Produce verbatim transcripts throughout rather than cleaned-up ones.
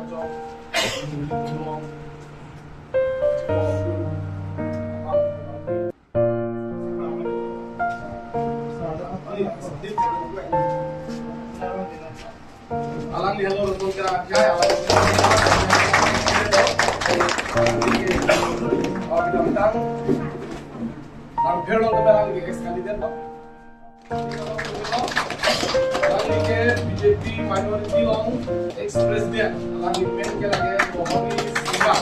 Alangli halo rotol kera jai, alangli. Alangli ke, oh, bidang-bidang. Langpher along kemerang ke ex candidate, no? Alangli ke B J P minority along ex president. Alangli pen ke lake Mohori Singha.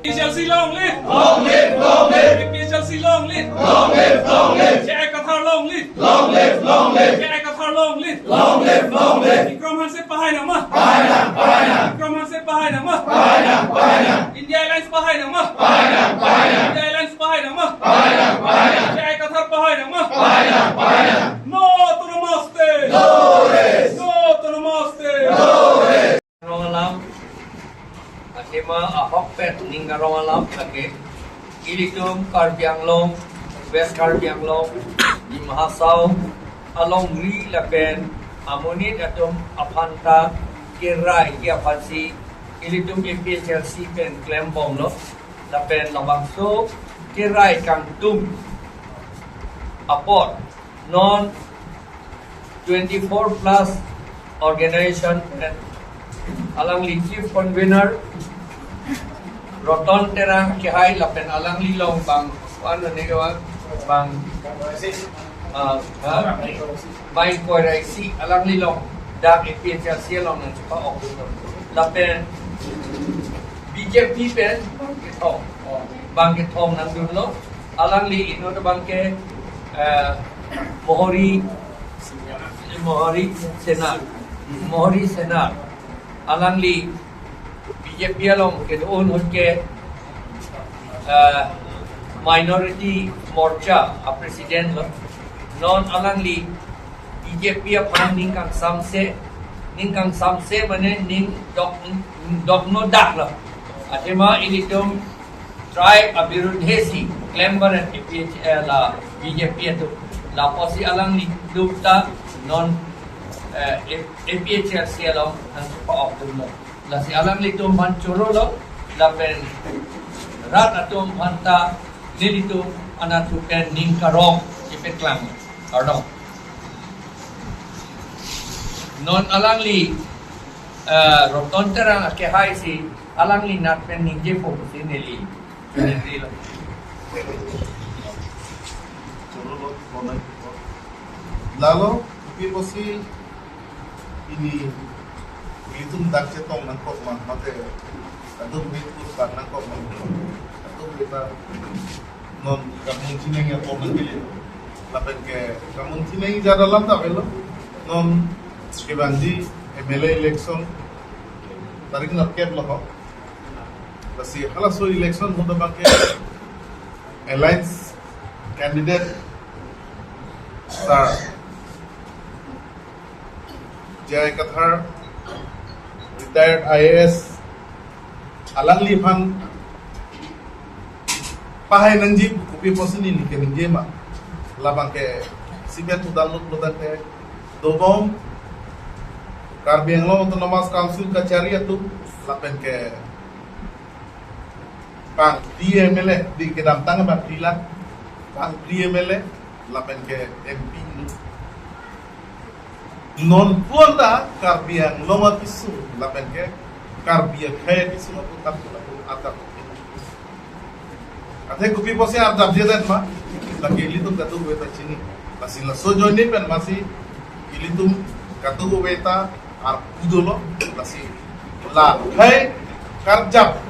A P H L C long live! Long live, long live! A P H L C long live! Long live, long live! J I Kathar long live! Long live, long live! J I Kathar long live! Long live, long live! Bikram Hanse pahai nang ma? Pahai nang, pahai nang! Bikram Hanse pahai nang ma? Pahai nang, pahai nang! India Alliance pahai nang ma? Pahai nang, pahai nang! India Alliance pahai nang ma? Pahai nang, pahai nang! J I Kathar pahai nang ma? Pahai nang, pahai nang! No Autonomous State! No rest! No Autonomous State! No rest! Rong alam, athema ahok pen ning karong alam lake, ilitum Karbi Anglong, West Karbi Anglong, Dima Hasao alongri lapen amonit atum aphanta kerai ke aphansi ilitum A P H L C pen klembomlo, lapen labangso kerai kangtung apot non twenty-four plus organization and alangli chief convener Roton Terang kehai lapen alangli along bang, ano ne ke bang, bang, ah, ha? Bang ingkoi ra isi alangli along dak A P H L C along nangchepa-ok. Lapen B J P pen kethom, bang kethom nangdunlo. Alangli inut abang ke, eh, Mohori, Mohori Senar, Mohori Senar. Alangli B J P along kedo-an ahut ke, eh, Minority Morcha a president lo. Non alangli B J P aphan ning kangsamse, ning kangsamse mane ning dok, dokno dak lo. Athema ilitum tribe abirudhe si klembar A P H L, ah, B J P atum. Lapusi alangli dukta non, eh, A P H L C along nangchepa-ok dunlo. Lasi alanglitum aphan chorolo, lapen rat atum aphanta nelitum anatthu pen ning karong ipeklang. Kardom. Non alangli, eh, Roton Terang akehai si alangli nat pen ningjepo pusi neli chunitilo. Lalo, kopi pusi pini ilitum dak chetong nangkok ma, mate kadokave pur bang nangkok ma, kadokave ta non kamun chineng ya pon nangkele. Lapen ke kamun chineng jada lam ta avelo. Non kevangji M L A election tarik nerkep lo ho. Lasi halaso election ahut abang ke alliance candidate sir J I Kathar, retired I A S, alangliphan pahai nangji pu kopi pusi neli keningje ma. Labang ke sibet udang lut lut ke dobom Karbi Anglong Autonomous Council kachari atum lapen ke bang di M L A, di kedamtang bang di la, bang di M L A lapen ke M P. Non pon ta Karbi Anglong apiso lapen ke Karbi akhei apiso apu tap apu atap. Athe kopi pusi arjap jedet ma, lake ilitum kadokave ta chini. Lasi laso ajoine pen masi ilitum kadokave ta arpu dolo, lasi la akhei karjap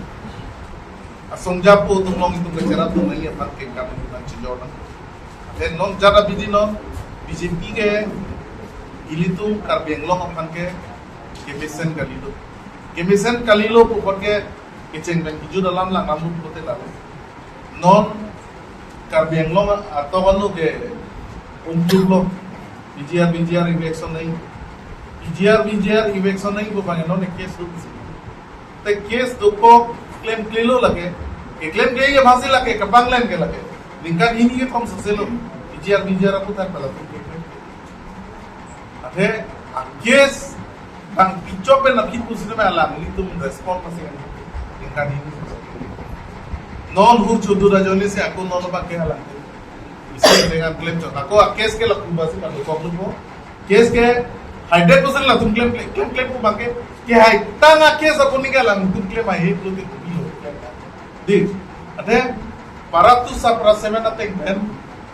asong japo atum along itum kacherap atum nangji aphan ke kam nangchijor nang. Then non jada bidi non B J P ke ilitum Karbi Anglong aphan ke kemesen kalilo. Kemesen kalilo pu apot ke kecheng pen kejut alam lang namun pote lalo. Non Karbi Anglong atok anu ke umjuklo, P G R, P G R eviction nai. P G R, P G R eviction nai pu abang non case rup isi. Te case dokok klemklelo lake. Keklemkle ya bhasi lake, kapanglen ke lake. Ningkan hini kethom saselo. P G R, P G R aputhak pala tu klemkle. Athe, a case bang pichok pen aphi pusine ma alanglitum respond pasi kan. Ningkan hini. Non hur chudu da joni si ako non abang ke alang. Isi dengan claim chot. Ako a case ke laku basi kan dokok lupo. Case ke hundred percent latum klemkle, klemkle pu abang ke. Ke hai tang a case ako ni ke alanglitum claim hai hip lu ti kubi lo. Di, athe, para tu sapra seven ateng pen,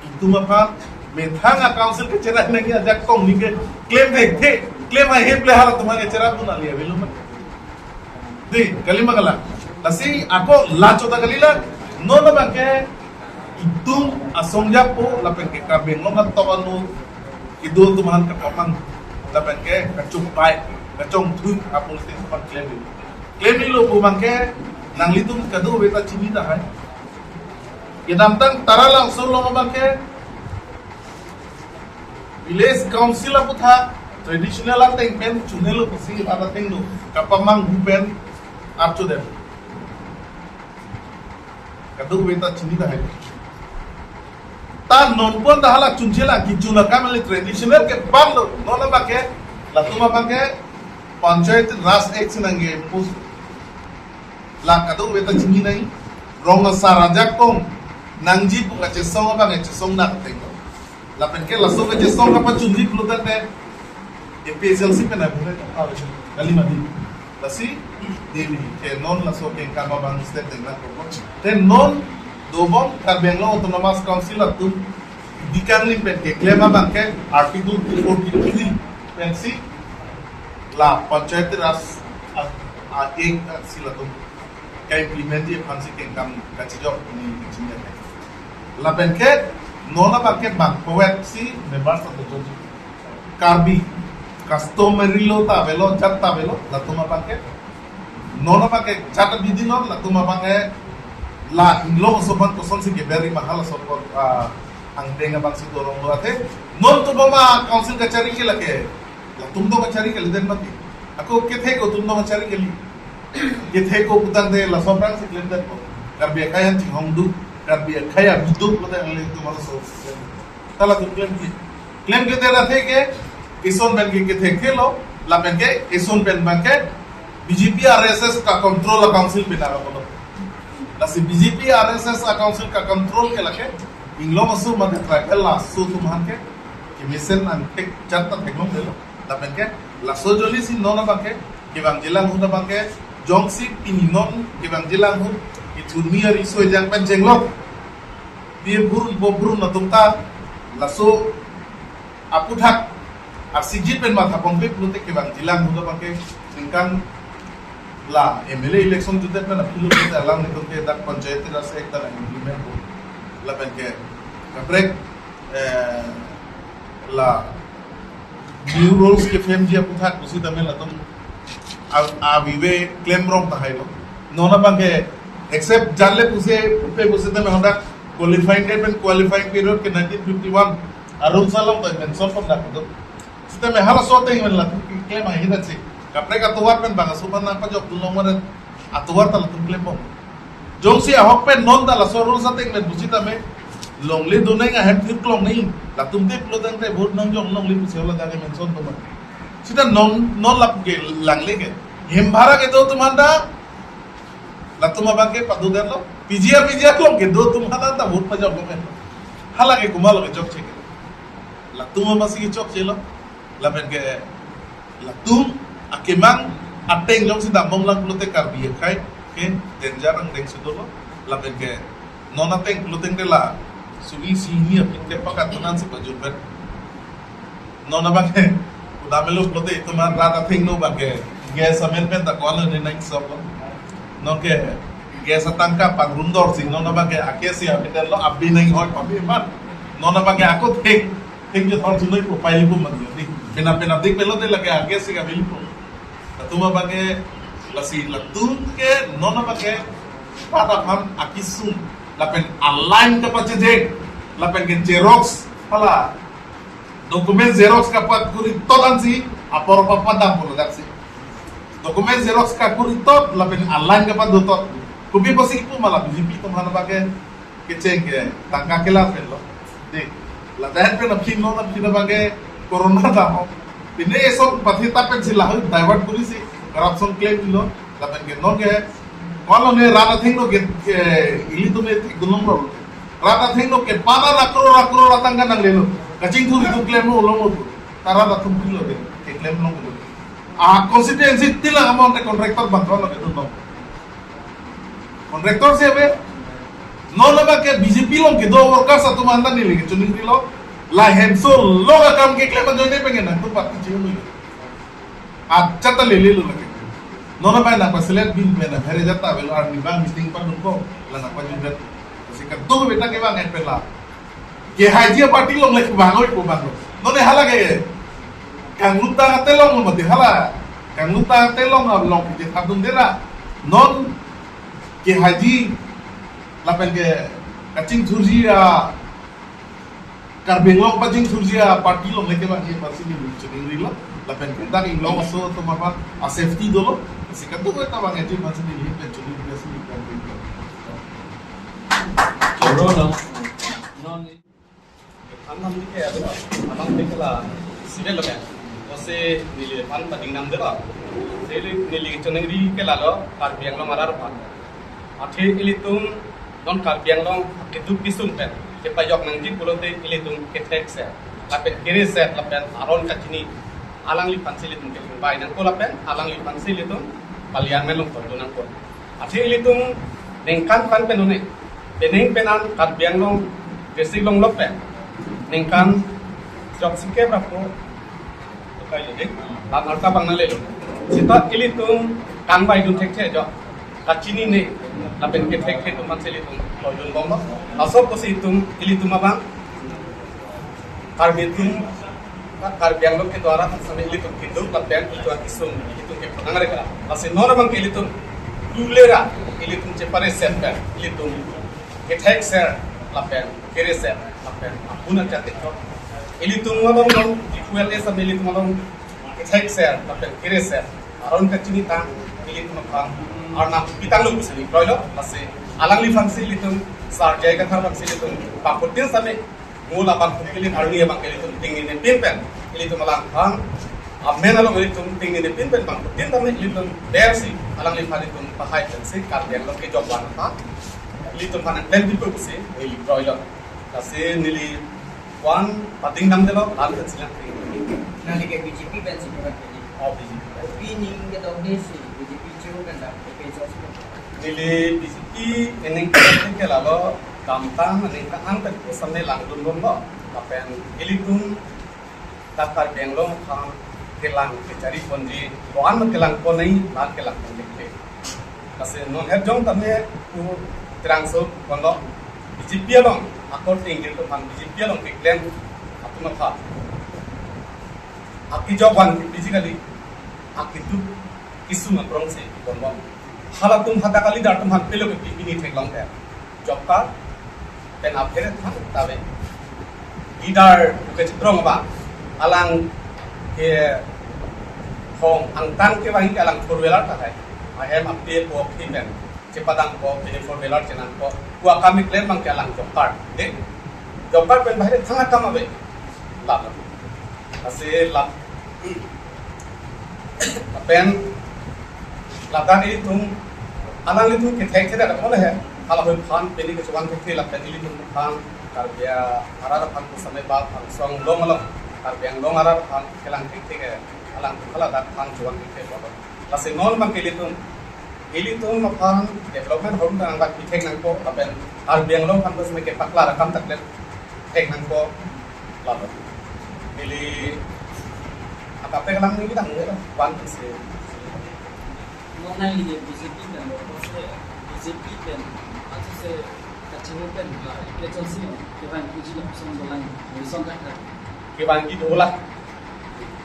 itum aphan, methang a council kecherai nangji ajak tong ni ke, claim thekthe, claim ahip le halatum aphan kecherai pun ali avelo ma. Di, kali ma kalang. Lasi, ako la chot ta kali la, non abang ke, itum asong japo, lapen ke Karbi Anglong atok anu, itum atum aphan kapamang, lapen ke kachongpai, kachongthui, a police station aphan claim. Claim ni lo pu abang ke, nanglitum kadokave ta chini tahai. Kedamtang Taralangso along abang ke, village council aputhak, traditional ateng pen, chunelo pusi, ata ateng lo, kapamang hu pen, archo dem. Kadokave ta chini tahai. Ta non pon ta hala chunchela kechun akam le traditional ke bang lo. Non abang ke, latum abang ke, Panchayat Raj Act si nangke pus. La kadokave ta chini nai. Rong asar ajak tong nangji pu kachesong abang kachesong nak teng lo. Lapen ke laso kachesong kapachunji pulote A P H L C pen abang ke kali mati. Lasi, dini, ke non laso kengkam abang step dengla kokot. Te non, dobom, Karbi Anglong Autonomous Council atum, dikang lim pen keklem abang ke, Article two forty-three pensi, la Panchayati Raj, a, a, Act, a, si latum, ka-implement ji aphansi kengkam kachijok ini kachini. Lapen ke, non abang ke bang poet si, member sa tujuh. Karbi, customary law ta avelo, jat ta avelo, latum abang ke. Non abang ke jat abidi non, latum abang ke la Inglong aso aphan kosonsi keberi ma halaso apor, ah, angdeng abang si dorong lo athe. Non tu boma council kachari ke lake, latum do kachari kali den mati. Ako kethe ko atum do kachari kali. Kethe ko putangte laso aphrangsi klem den ko. Karbi akhei an chinghong duk, Karbi akhei abiduk putang le atum halaso. Ta latum klemkle. Klemkle te ra the ke, ison pen ke kethe kelo, lapen ke ison pen abang ke B J P R S S ka control a council pen ara bolo. Lasi B J P R S S a council ka control ke lake, Inglong aso mate tribal aso atum aphan ke, kemesen angthek jat ta theklong delo. Lapen ke, laso joli si non abang ke, kevangji alang ahut abang ke, jongsi pini non, kevangji alang ahut, ithurmi ari so ejang pen jenglok. Pi bur, ipo bur atum ta, laso aputhak, arsijit pen matha pongpe pulote kevangji alang ahut abang ke, ningkan la M L A election jutdet pen aphi lo pulote alanglitum ke dak Panchayati Raj Act ta implement ko. Lapen ke, kaprek, eh, la new rules keframeji aputhak pusitame latum a, avive klemrong tahai lo. Non abang ke except jan le pusi, pe pusitame hadak qualifying date pen qualifying period ke nineteen fifty-one arum salom ta mention pon dak tu. Sitame halaso ateng pen latum klem ahin atsi. Kaprek atovar pen bang aso aphan nangpajok dun long maren atovar ta latum klem pon. Jongsi ahok pen non ta laso rules ateng pen pusitame longle donang ahem thirklong nai. Latum te pulo tangte vote nangjong longle pusi hala tangte mention pon. Sita non, non lap ke langle ke. Hem bhara kedo atum anta latum abang ke padu den lo. P G R, P G R along kedo atum anta ta vote pajok lo pen. Hala ke komat lo kechokche ke. Latum abang si kechokche lo. Lapen ke latum akemang ateng jongsi dambom lang pulote Karbi akhei ke danger angdeng si dolo. Lapen ke non ateng pulote ke la sugi sini apin ke pakat tunan si pajut pen. Non abang ke, udah melu pulote itum an rat athengno abang ke, gas amen pen ta ko-an lo ne nang sop lo. Non ke, gas atangka pangrumdor si, non abang ke, ake si amen lo, abi nang hoi, abi man. Non abang ke, ako theng, theng je thor sunoi po, pai lipo man yo, di. Pena, pena dik melo de lake, ake si kami lipo. Latum abang ke, lasi latum ke, non abang ke, pada ham akisung. Lapen a-line kapachejek, lapen ke xerox, hala document xerox kapakuri tot ansi apor papadam pulo daksi. Document xerox kakuri tot, lapen a-line kapado tot. Kopi pusi pu ma la B J P atum aphan abang ke kecheng ke tangka kelar pen lo. Dei, ladak pen aphi non aphi abang ke corona dam ho. Pine eson pathi ta pensi lahai divert kurisi corruption claim lo. Lapen ke non ke, ko-an lone rat athengno ke, ke ilitum e thik dunlonglo. Rat athengno ke pada na crore na crore atangka nanglelo. Kachingthur itum claim lo, lo mo tu. Ta rat atum pilo ke, ke claim longlo. A constituency tilang amount ke contractor bang ko lo ke dunlong. Contractor si ave. Non abang ke B J P along kedo workers atum anta neli ke chuning rilo. La hemso lo akam keklem ajoine pengen nangtum party chihun lo. Accha ta lele lo lake. Non abang nangpaselet bin pen na phere jata avelo, arni abang meeting padun ko, la nangpajutvet. Kasi kadokave ta kevang en pen la. Kehaiji aparty along le kevang oi ko bang lo. Non e hala ke kangluta telong lo mati hala. Kangluta telong along ke thapdun dera. Non kehaiji lapen ke kachingthurji a Karbi Anglong pachingthurji aparty along le kevangji aphansi neli chuning rilo. Lapen ke dak inglong aso atum aphan a-safety dolo. Si kadokave ta vangji aphansi neli pen chuning rilo si neli kan rilo. Corona. Non. Aphan nam ke ado, aphan ke la sibel lo kan. Ose neli aphan pading nam delo. Neli, neli choningri ke lalo Karbi Anglong arat aphan. Athe ilitum non Karbi Anglong keduk kesung pen kepajok nangji pulote ilitum kethekser lapen kereser lapen aron kachini alangliphansi ilitum kepingbai nangpo lapen alangliphansi ilitum parliament along tontu nangpo. Athe ilitum ningkan kan pen une, pening penan Karbi Anglong district along lo pen ningkan jok sikep rapo. Tokai lo dei, lam arta bang nanglelo. Seta ilitum kangbai dun thekthe jo. Kachini ne, lapen kethekthe atum aphansi ilitum tojun bomlo. Laso pusi itum, ilitum abang Karbi atum, Karbi Anglong kedo arat same ilitum keduk lapen itum akesung, itum ke penang rega. Lasi non abang ke ilitum dulera, ilitum chepareser pen, ilitum kethekser lapen kereser lapen apuna chatik ko. Ilitum along along, Q L A same ilitum along kethekser lapen kereser aron kachini ta ilitum aphan arnam pitang lo pusi kroilo. Lasi alangliphansi ilitum Sar J I Kathar aphansi ilitum bangphutin same mo labang phutin arni abang ke ilitum tingnine pin pen ilitum alangphan amen along ilitum tingnine pin pen bangphutin tame ilitum bersi alangliphan ilitum pahai pensi Karbi Anglong kejok van aphan ilitum aphan klem pipo pusi neli kroilo. Lasi neli wan pading nam delo, la-an pensi lang ting. Nangli ke B J P pensi bukan P D. Oh, B J P. Pi ning kedokde si B J P chu kan da, P P H si. Neli B J P ening ke lalo, damtang ening ke-an pen pusam ne langdun bomlo. Lapen ilitum dak Karbi Anglong aphan kelang kechari ponji, ko-an kelang pon nai, la-an kelang pon thekthe. Lasi non her jong tame ku terangso ponlo, B J P along, akor tinggi atum aphan B J P along keklem atum aphan akejok van ke physically, akeduk kesung akrong si ponbom. Halatum hadak a-leader atum aphan pilo ke pipini theklong ke. Job card, pen apher thang ta ave. Leader ke chitrong ba, alang ke hong angtan kevangji ke alang four wheeler ta hai. Ahem ape po khi pen chepadam po, pini four wheeler chenam po. Ko akam keklem abang ke alang job card. Dei, job card pen bahir thang akam ave. Lalo. Lasi lap. Lapen ladak ilitum, alanglitum kethekthedet dak mole he. Halahei aphan pini kechuan thekthe lapen ilitum aphan Karbi arat aphan pusame ba angsong long along, Karbi Anglong arat aphan kelang thekthe ke alang haladak aphan chuan thekthe lo. Lasi non abang ke ilitum, ilitum aphan development hom tang bak pithek nangpo, lapen Karbi Anglong aphan pusame kepaklar akam ta klem thek nangpo. Lalo. Neli akapek lang neli dang ya, wan pensi. Nonai neli B J P pen lo, kose B J P pen, atse kachingho pen, la, kechansi, kevang kuji lapuson dolang, lapuson dak dak. Kevangji dolang.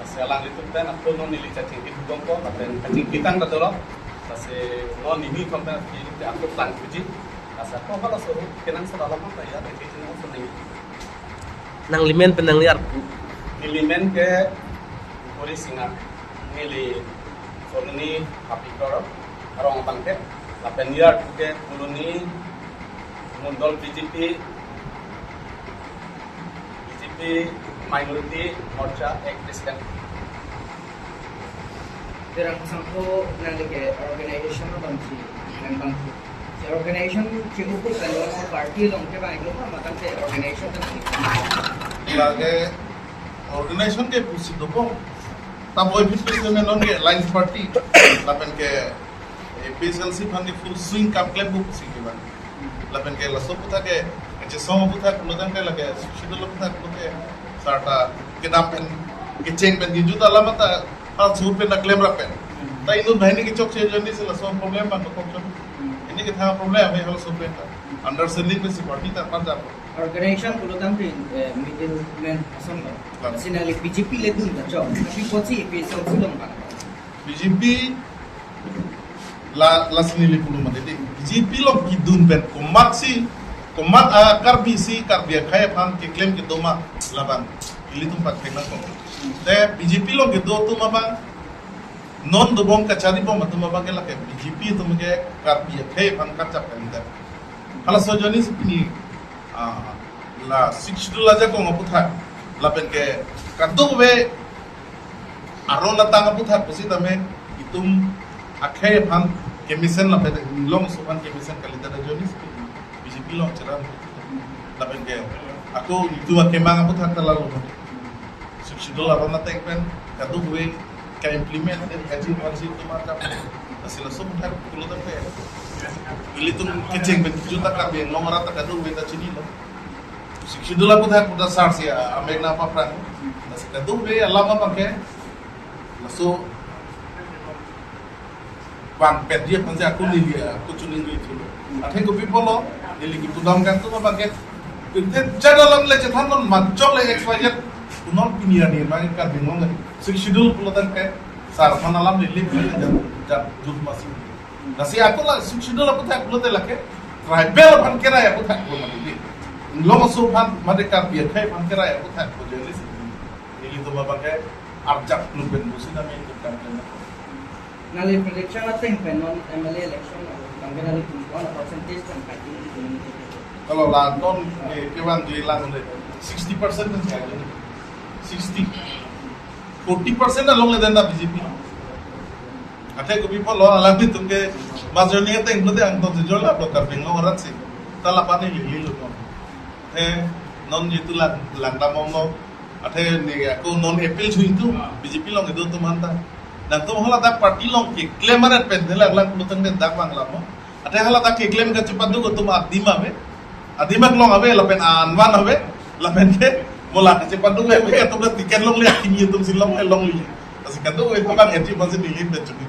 Lasi alanglitum pen, ako non neli kachingki dudong ko, lapen kachingki tang ta dolo. Lasi non neli thom pen, neli ako tang kuji. Sako halaso kenangsot alam ta ya, nang kecil nang sonai. Nanglimen pen nangli arpu. Nelimen ke Puri Singa, neli Colony Hapikor arong abang ke, lapen neli arpu ke Colony Mondol B J P, B J P Minority Morcha Ex President. Terang sangko nangli ke organization abang si, member si. Si organization si ukur kan lo party along ke bang lo ma tangte organization kan. Lake organization ke pusi dopo. Tabo A P H P se menon ke Alliance Party. Lapen ke A P H L C aphan ke full swing kam klem pusi ke bang. Lapen ke laso aputhak ke, kachesong aputhak pulo tangte lake, Sixth Schedule aputhak pulo ke, sarta kedam pen, kecheng pen, kejut alam ta, hal sur pen ta klemrap pen. Ta inut banghini kechokche ajoine si laso problem bang dokok chot. Ini kethang problem ave halaso pen ta. Understanding pensi party ta parjap. Organization pulo tangte, eh, middleman ason lo. Betul. Lasi nangli B J P le dun ta chok. Tapi apotsi A P H L C along bang. B J P la, lasi neli pulo mati dei. B J P along kedun pen komatsi, komat a Karbi si Karbi akhei aphan keklem kedo ma labang ilitum paklem nangkok. Te B J P along kedo atum abang, non dobom kachari bom atum abang ke lake B J P atum ke Karbi akhei aphan kachap kalidet. Halaso ajoine si pini, ah, la Sixth Schedule ajakong aputhak, lapen ke kadokave aron atang aputhak pusitame itum akhei aphan kemesen lapen inglong aso aphan kemesen kalidet ajoine si pini B J P along cherap. Lapen ke ako itum akemang aputhak ta lalo. Sixth Schedule aron ateng pen kadokave ka-implement, then kaji panji atum arjap. Lasi laso aputhak pulo tangte ilitum kecheng pen kejut ta Karbi Anglong arat ta kadokave ta chinilo. Sixth Schedule aputhak pu ta sar si amek nangpaphrang. Lasi kadokave alam abang ke laso bang pet dia pansi ako neli, ako chuning ri thulo. Athe kopi pulo, neli kipudam kan atum abang ke. Pinte chada alam le chethan non, majok le X Y Z. Punon pini arni mang Karbi Anglong Sixth Schedule pulo tangte, sar aphan alam neli le jat, jat jut masi. Lasi ako la Sixth Schedule aputhak pulote lake tribal aphan kerai aputhak pulo mati dei. Inglong aso aphan, mate Karbi akhei aphan kerai aputhak pulo ajoine si nelitum abang ke arjap klem pen pusi nami itum kam klem. Nangli prediction ateng pen non M L A election abang ke nangli tum ko-an percentage pen kati ni tum ni. Kalau la non, eh, kevang di lang le sixty percent kan saya aja. Sixty. Forty percent along le denda B J P. Athe kopi pulo alanglitum ke majority ateng pulote angtong sejor la dokar bengong arat si. Ta la pani lili lo. Athe non jitu lang, langdam om lo. Athe ne ako non appeal thu itum B J P along kedo atum aphan ta. Nangtum haladak party along keklem arat pen de lang lang pulo tangte dak bang lam mo. Athe haladak keklem kachepaduk atum adim ave. Adim aklong ave lapen anvan ave. Lapen ke mo la kachepaduk ave atum la ticket longle, akimi atum si longle longle. Lasi kadokave atum bang achieve masi neli pen chuni.